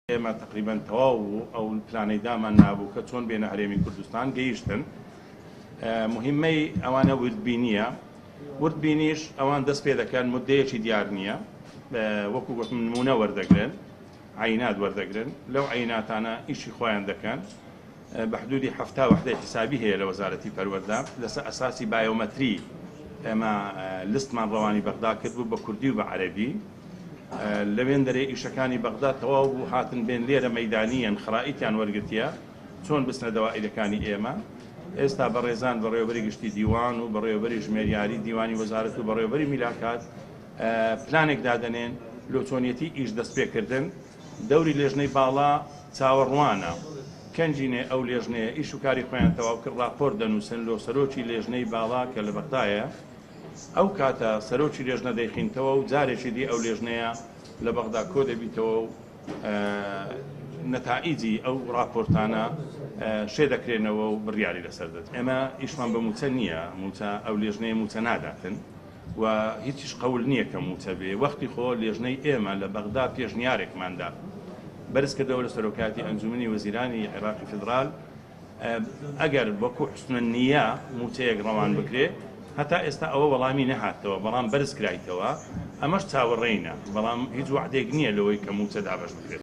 ئێمە تەقریبەن تەواو بوو ئەو پلانەی دامان نابوو کە چۆن بێنە هەرێمی کوردستان گەیشتن. مهمەی ئەوانە وردبینیە، وردبینیش ئەوان دەست پێ دەکەن مدەیەکی دیار نییە، وەکو گوتم نمونە وەردەگرن، عینات وەردەگرن، لەو عیناتانە ئیشی خۆیان دەکەن. بە حدودی 70 وحدەی حیسابی هەیە لە وەزارەتی پەروەردە لەسەر ئەساسی بایۆمەتری ئێمە لستمان ڕەوانی بەغدا کرد بوو بە کوردی و بە عەرەبی. لەوێندەرێ ئیشەکانی بەغدا تەواو بوو هاتن بێن لێرە مەیدانیەن خەرائیتیان وەرگرتیە چۆن بچنە دەوائیرەکانی ئێمە ئێستا بەڕێزان بەڕێوەبەری گشتی دیوان و بەڕێوەبەری ژمێریاری دیوانی وەزارەت و بەڕێوەبەری میلاکات پلانێک دادەنێن لۆ چۆنیەتی ئیش دەست پێکردن دەوری لێژنەی باڵا چاوەڕوانە کەنجینێ ئەو لێژنەیە ئیش و کاری خۆیان تەواو کرد ڕاپۆرت دەنووسن لۆ سەرۆکی لێژنەی باڵا کە لە بەغدایە ئەو کاتە سەرۆکی لێژنە دەیخینتەوە و جارێکی دی ئەو لێژنەیە لە بەغدا کۆ دەبیتەوە و نەتائیجی ئەو ڕاپۆرتانە شێ دەکرێنەوە و بڕیاری لەسەر دەدرێت. ئێمە ئیشمان بە مووچە نییە، مووچە ئەو لێژنەیە مووچە ناداتن و هیچیش قەول نییە کە مووچە بێ. وەختی خۆ لێژنەی ئێمە لە بەغدا پێشنیارێکمان دا بەرز کردەوە لە سەرۆکایەتی ئەنجومەنی وەزیرانی عێراقی فیدرال، ئەگەر وەکو حسن النیە مووچەیەک ڕەوان بکرێ، هەتا ئێستا ئەوە وەڵامی نەهاتەوە، بەڵام بەرز کرایتەوە، ئەمەش چاوەڕێینە، بەڵام هیچ وەعدێک نییە لەوەی کە مووچە دابەش بکرێت.